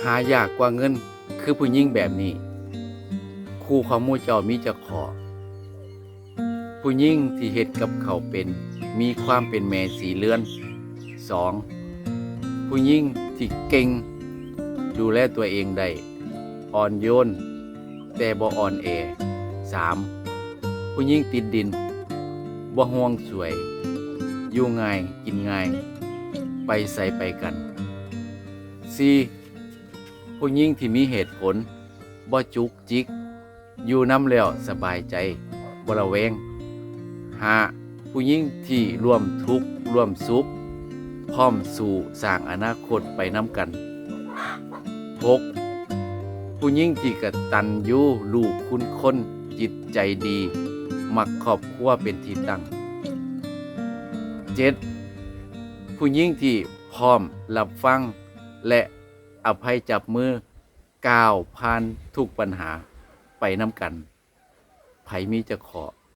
ຫາຍາກກວ່າເງິນຄືຜູ້ຍິງແບບນີ້. ຄູ່ຂອງໝູ່ເຈົ້າມີຈັກຂໍ້? ຜູ້ຍິງທີ່ເຮັດກັບເຂົ້າເປັນ ມີຄວາມເປັນແມ່ສີເຮືອນ. ສອງ ຜູ້ຍິງທີ່ເກັ່ງ ດູແລຕົວເອງໄດ້ ອ່ອນໂຍນ ແຕ່ບໍ່ອ່ອນແອ. ສາມ ຜູ້ຍິງຕິດດິນ ບໍ່ຫ່ວງສວຍ ຢູ່ງ່າຍ ກິນງ່າຍ ໄປໃສໄປກັນ. ສີ່ ຜູ້ຍິງທີ່ມີເຫດຜົນ ບໍ່ຈຸກຈິກ ຢູ່ນຳແລ້ວສະບາຍໃຈ ບໍ່ລະແວງ. ຫ້າ ຜູ້ຍິງທີ່ຮ່ວມທຸກຮ່ວມສຸກ ພ້ອມສູ້ສ້າງອະນາຄົດໄປນຳກັນ. ຫົກ ຜູ້ຍິງທີ່ກະຕັນຍູ ຮູ້ຄຸນຄົນ ຈິດໃຈດີ ມັກຄອບຄົວເປັນທີ່ຕັ້ງ. ເຈັດ ຜູ້ຍິງທີ່ພ້ອມຮັບຟັງ ແລະ ອະໄພຈັບມື ກ້າວຜ່ານທຸກບັນຫາໄປນຳກັນ. ໃຜມີຈັກຂໍ້?